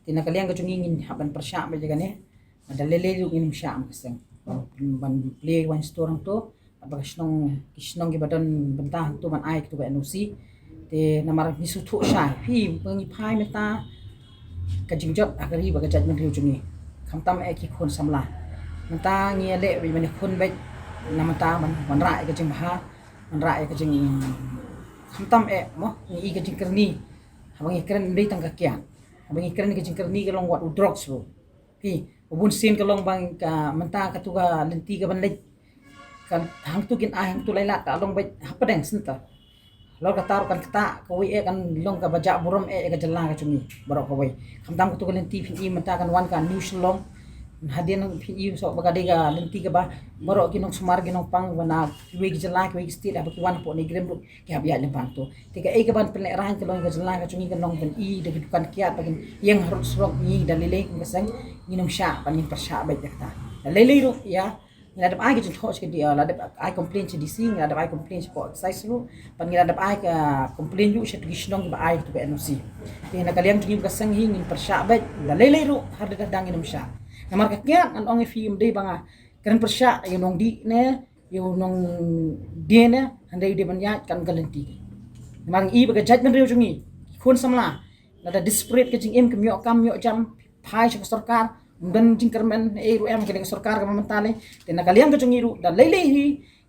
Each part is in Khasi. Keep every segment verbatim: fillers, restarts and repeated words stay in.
Te na ka liang ka jong ngi ngin hap ban pyrshah beit ïa kane. Da lei lei ruh ngin ym shah ma ka seng ban plie wine store hangto, ba ka shnong, ki shnong kiba don bynta hangto ban ai katu ka N O C. Te namar ngi sngewthuh shai, phi ba ngi phai mynta ka jingjot ha ka ri bad ka jaitbynriew jong ngi, khamtam eh ki khun samla. Mynta ngi ïaleh beit ban ïakhun beit na mynta ban wanrah ïa ka jingbha, wanrah ïa ka jing, khamtam eh mo, ngi i ka jingkyrni. Haba ngi kren ym dei tang ka kiad, haba ngi kren ka jingkyrni ka long wat u drugs ruh. Phi, u bun sien ka long ba ka mynta katu ka lynti ka ban leit, ka hangtu kin ai hangtu lai lad ka long beit hapdeng center. Halor kata ruh kan ktah kawei eh, kan long kaba jah burom eh ïa ka jylla ka jong ngi baroh kawei. Khamtam katu ka lynti phin i mynta kan wan ka New Shillong, hadien phin i shuh ba ka dei ka lynti kaba baroh ki nongsumar ki nongpang ba na kiwei ki jylla kiwei ki state haba ki wan hapoh NEIGRIHMS ruh ki hap ïaid lyngba hangto. Te kaei kaban pynlehraiñ ka long ka jylla ka jong ngi kan long ban i da ki dukan kiad ba kin ïeng harud surok. Ngi da lei lei kum ka seng ngin ym shah ban ngin pyrshah beit ïa kata. Da lei lei ruh ïa, ngi la dep ai ka jingthoh sha ka D-, la dep ai complain sha D C, ngi la dep ai complain shapoh excise ruh, bad ngi la dep ai ka complain ruh sha ki shnong kiba ai katu ka N O C. Te na ka liang jong ngi ba ka seng hi ngin pyrshah beit, da lei lei ruh har da dang ngin ym shah. Namar ka kiad ngan ong ïa phi ym dei ba nga kren pyrshah ïa u nongdie ne ïa u nongdie ne, hynrei dei ban ïaid kan ka lynti. Namar ngi i ba ka jaitbynriew jong ngi, ki khun samla, lada desperate ka jingim, kim ïoh kam ïoh jam, phai sha ka sorkar, ym don jingkyrmen ei ruh em, kane ka sorkar kaba mynta lei. Te na ka liang ka jong ngi ruh da lei lei hi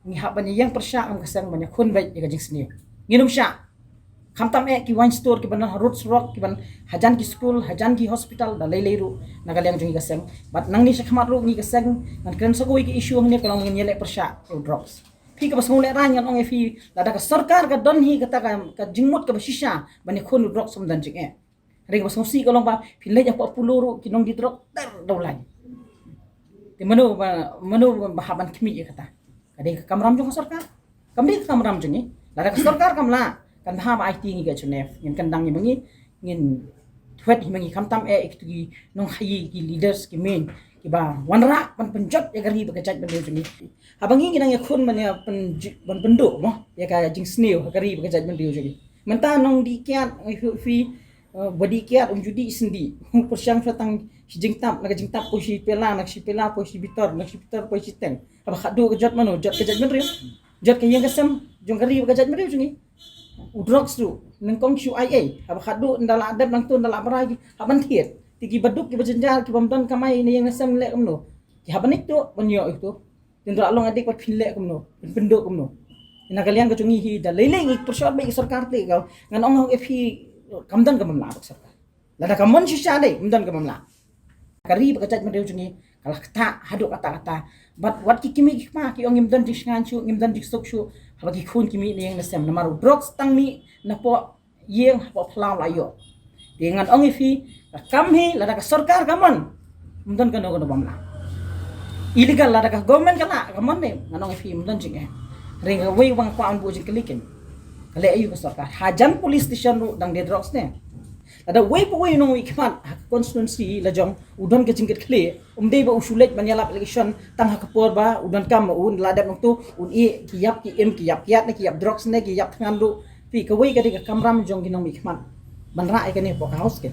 ngi hap ban ïeng pyrshah kum ka seng ban ïakhun beit ïa ka jingsniew. Ngin ym shah. Khamtam eh ki wine store kiban don harud surok, kiban hajan ki skul, hajan ki hospital, da lei lei ruh na ka liang jong ngi ka seng. Bad nangne shakhmat ruh ngi ka seng ngan kren sa kawei ka issue hangne ka long ngin ïaleh pyrshah ïa u drugs. Phi kaba sngewlehraiñ ngan ong ïa phi, lada ka sorkar ka don hi kata ka, ka jingmut kaba shisha ban ïakhun u drugs ym don jingeh. Hynrei kaba sngewsih ka long ba phin leit hapoh Apollo ruh ki nongdie drok ter da u lain. Te mano ba, mano ba hap ban khmih ïa kata? Ka dei ka kamram jong ka sorkar, kam dei ka kamram jong ngi. Lada ka sorkar kam lah, kan bha ba aiti ngi ka Geneva, ngin kyndang ïa ma ngi, ngin thwet ïa ma ngi, khamtam eh ïa kitu ki nongkhaii, ki leaders, ki main kiba wanrah ban pynjot ïa ka ri bad ka jaitbynriew jong ngi. Haba ngi ngi nang ïakhun ban ïa pyn-, ban pynduh mo ïa ka jingsniew ha ka ri bad ka jaitbynriew jong ngi. Mynta nongdie kiad, eh, phi, phi, eh, ba dih kiad, um ju dih sendih. Pyrshang shuwa tang shi jingtap, na ka jingtap poi shi pela, na shi pela poi shi bitor, na shi bitor poi shi teng. Haba khatduh ka jot mano? Jot ka jaitbynriew. Jot ka ïing ka sem jong ka ri bad ka jaitbynriew jong ngi. U drugs ruh nyngkong shu ai ei. Haba khatduh ynda la dep nangto ynda la brai ki hap ban thied. Te kiba duk kiba jynjar kibym don kamai na ïing na sem leh kumno? Ki hap ban ïeit to ban ïoh ïa to. Te ynda la long adik pat phin leh kumno? Phin pynduh kumno? Na ka liang ka jong ngi hi da lei lei ngi pyrshah beit ïa ka sorkar te ka ngan ong ha u ïa phi kam don ka bym lah bad ka sorkar. Lada ka mon shisha dei ym don ka bym lah. Ka ri bad ka jaitbynriew jong ngi ka la ktah haduh katta katta. Bad wat ki kmie ki kpa ki ong ngim don jingsngewsih shuh, ngim don jingsuk shuh haba ki khun ki mih na ïing na sem namar u drugs tang mih napoh ïing hapoh phyllaw la ïoh. Te ngan ong ïa phi, ka kam hi lada ka sorkar ka mon, ym don kano kano bym lah. Illegal lada ka government ka lah ka mon ne, ngan ong ïa phi ym don jingeh. Hynrei kawei ba nga kwah ban buh jingkylli kein, ka leh aïu ka sorkar? Hajan police station ruh dang die drugs ne. Lada wei pa wei u nongmihkhmat ha ka constituency la jong u don ka jingkitkhlieh, um dei ba u shu leit ban ïalap election tang ha ka por ba u donkam ma u, la dep nangto un ïeh ki ïap ki im, ki ïap kiad ne ki ïap drugs ne ki ïap thngan ruh. Phi, kawei ka dei ka kamram jong ki nongmihkhmat ban rah ïa kane hapoh ka House kein.